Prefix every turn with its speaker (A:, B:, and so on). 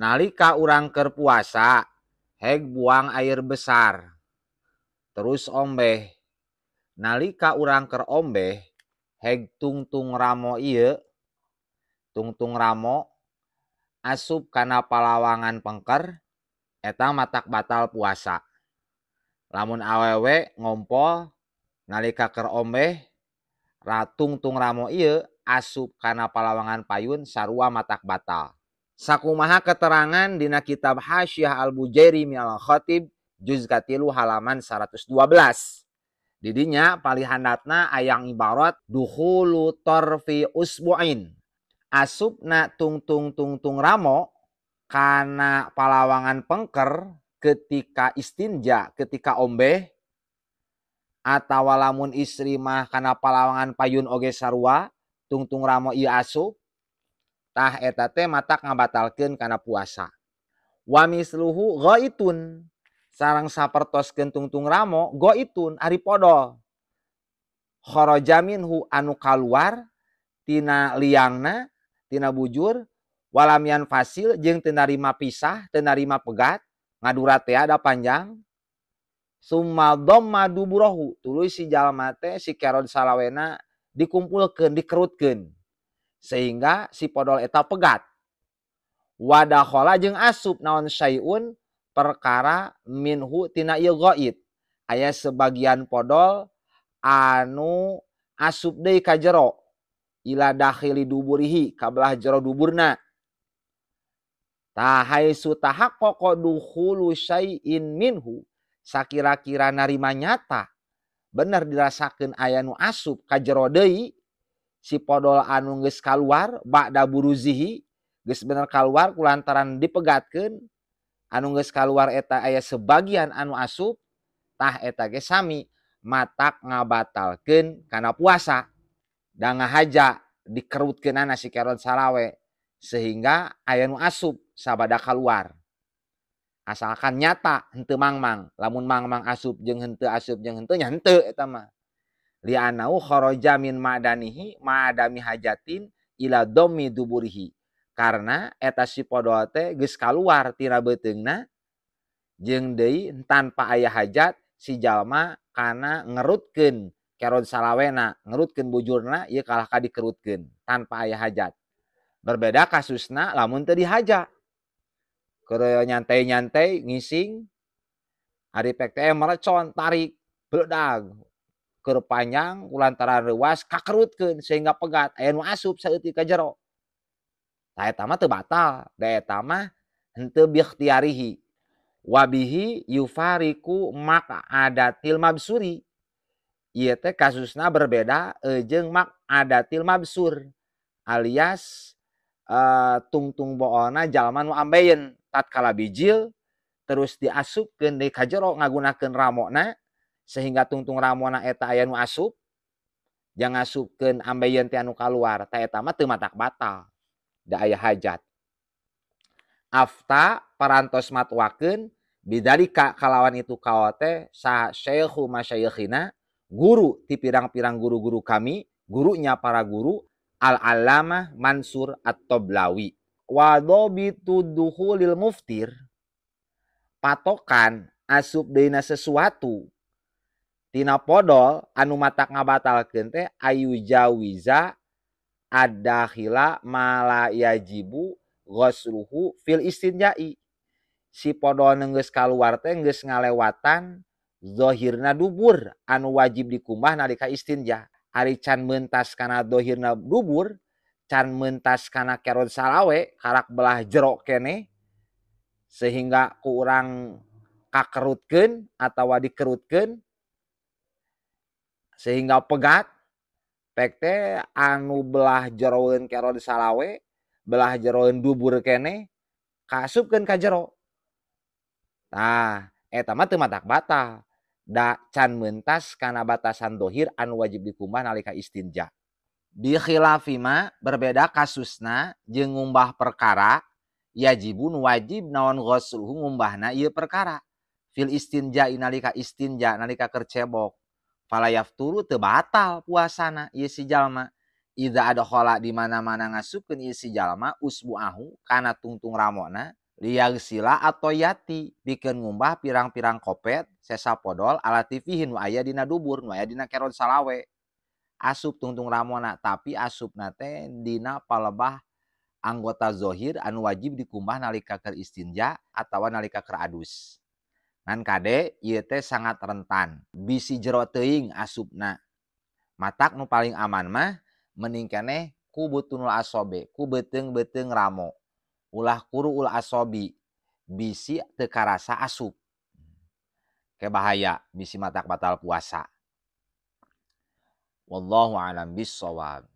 A: Nalika urang keur puasa heg buang air besar terus ombeh. Nalika urang keur ombeh heg tungtung ramo ieu, tungtung ramo asup kana palawangan pengker, eta matak batal puasa. Lamun awewe ngompol nalika keur ombeh tungtung ramo ieu asup kana palawangan payun sarua matak batal. Sakumaha keterangan dina kitab Hasyiah Al-Bujairi mi Al-Khatib juz 3 halaman 112. Didinya palihandatna ayang ibarat dukhulu tarfi usbu'in. Asupna tungtung-tungtung ramo kana palawangan pengker ketika istinja, ketika ombeh, atawa lamun istri mah kana palawangan payun oge sarua tungtung ramo ieu asup, tah eta teh matak ngabatalkeun kana puasa. Wa misluhu ghaitun, sareng sapertoskeun tungtung ramo ghaitun ari podol. Kharaja minhu anu kaluar tina liangna, tina bujur, walam yanfasil jeung teu narima pisah, teu narima pegat, ngadurat teh ada panjang. Summa dhamma duburahu, tuluy si jalma teh si kerod salawena dikumpulkeun, dikerutkeun sehingga si podol eta pegat. Wadakhala jeung asup naon syai'un perkara minhu tina ieu ghaid. Aya sebagian podol anu asup deui ka jero, ila dakhili duburihi, ka belah jero duburna. Tah haitsu tahaqqaqa dukhulu syai'in minhu, sakira-kira narima nyata bener dirasakeun aya nu asup ka jero deui si podol anu geus kaluar ba'da buruzihi, geus bener kaluar kulantaran dipegatkeun, anu geus kaluar eta aya sebagian anu asup, tah eta ge sami matak ngabatalkeun kana puasa. Da ngahaja dikerutkeunana si kerod salawe sehingga aya nu asup sabada kaluar. Asalkan nyata henteu mangmang, lamun mangmang asup jeung henteu asup jeung henteu nya henteu eta mah. Li'anau kharaja min ma'danihi ma'adami hajatin ila dhammi duburihi. Karena eta si podol teh geus kaluar tina beuteungna jeung deui tanpa aya hajat si jalma kana ngerutkeun kerod salawena, ngerutkeun bujurna ieu kalah ka dikerutkeun tanpa aya hajat. Berbeda kasusna lamun teu dihaja. Keur nyantai-nyantai ngising ari pek teh merecon tarik bledag keur panjang kulantaran reuas kakerutkeun sehingga pegat aya nu asup saeutik ka jero. Tah eta mah teu batal, da eta mah henteu biikhtiarihi. Wabihi yufariku maq'adatil mabsuri. Ieu teh kasusna berbeda jeung maq'adatil mabsur alias tungtung boolna jalma nu ambeien tatkala bijil terus diasupkeun deui ka jero ngagunakeun ramona sehingga tungtung ramona eta aya nu asup, jang ngasupkeun ambeien teh anu kaluar, tah eta mah teu matak batal da aya hajat. Afta parantos matwakeun bidzalika kalawan itu kaol teh sa syekhu masyayikhina, guru ti pirang-pirang guru-guru kami, gurunya para guru Al-Allamah Mansur At-Tablawi. Wa dhabitu dukhulil muftir, patokan asup deuna sesuatu tina podol anu matak ngabatalkeun teh ayu jawiza ad-dakhila ma la yajibu ghusluhu fil istinja'i. Si podol geus kaluar teh geus ngalewatan zahirna dubur anu wajib dikumbah nalika istinja. Ari can mentas kana zahirna dubur, can mentas kana kerod salawe karak belah jero keneh sehingga ku urang kakerutkeun atawa dikerutkeun sehingga pegat, pek teh anu belah jeroeun kerod salawe, belah jeroeun dubur keneh kaasupkeun ka jero. Tah eta mah teu matak batal da can mentas kana batasan dohir anu wajib dikumbah nalika istinja. Bi khilafi ma, berbeda kasusna jeung ngumbah perkara yajibun wajib naon ghusluhu ngumbahna ieu perkara fil istinja nalika istinja nalika keur cebok. Fala yafturu teu batal puasana ieu si jalma idza adkhala di mana-mana ngasupkeun ieu si jalma usbu'ahu kana tungtung ramona Liyagsila atoyati pikeun ngumbah pirang-pirang kopet sesa podol alati fihi nu aya dina dubur, nu aya dina keron salawe. Asup tungtung ramona, tapi asupna teh dina palebah anggota zohir anu wajib dikumbah nalika keur istinja atawa nalika keur adus. Ngan kade ieu teh sangat rentan, bisi jero teuing asupna. Matak nu paling aman mah mending keneh ku butunul asobe, ku beuteung-beuteung ramo. Ulah kuruul asobi, bisi teu karasa asup. Ke bahaya bisi matak batal puasa. Wallahu a'lam bissawab.